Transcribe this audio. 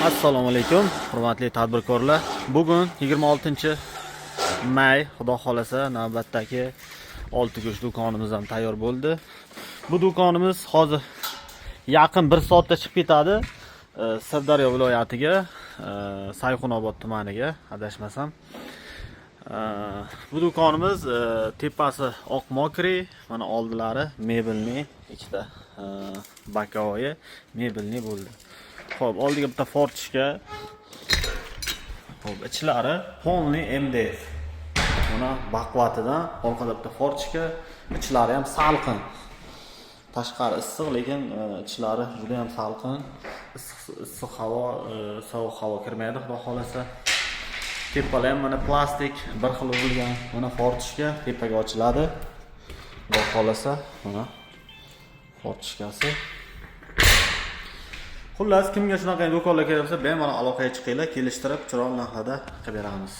Assalomu alaykum, hurmatli tadbirkorlar. Bugun 26 may, Xudo xolasa, navbatdagi olti go'sht do'konimiz ham tayyor bo'ldi. Bu do'konimiz hozir yaqin bir soatda chiqib ketadi. Sirdaryo viloyatiga, Sayxunobod tumaniga, adashmasam. Bu do'konimiz tepasi oq мокрый, mana oldilari мебельный, ikkita боковой мебельный bo'ldi. Xo'p, oldiga bitta форточка. Xo'p, ichlari полный MDF. Mana baquvvatidan orqada bitta форточка, ichlari ham salqin. Tashqari issiq, lekin ichlari juda ham salqin. Issiq issiq havo, sovuq havo kirmaydi, Xudo xolasa. Tepalar ham mana plastik, bir xil urilgan. Mana форточка tepaga ochiladi. Xudo xolasa, mana форточка si. Xullas, kimga shunaqa do'konlar kerak bo'lsa, bemalol aloqaga chiqinglar, kelishtirib, chiroyli narxlarda qilib beramiz.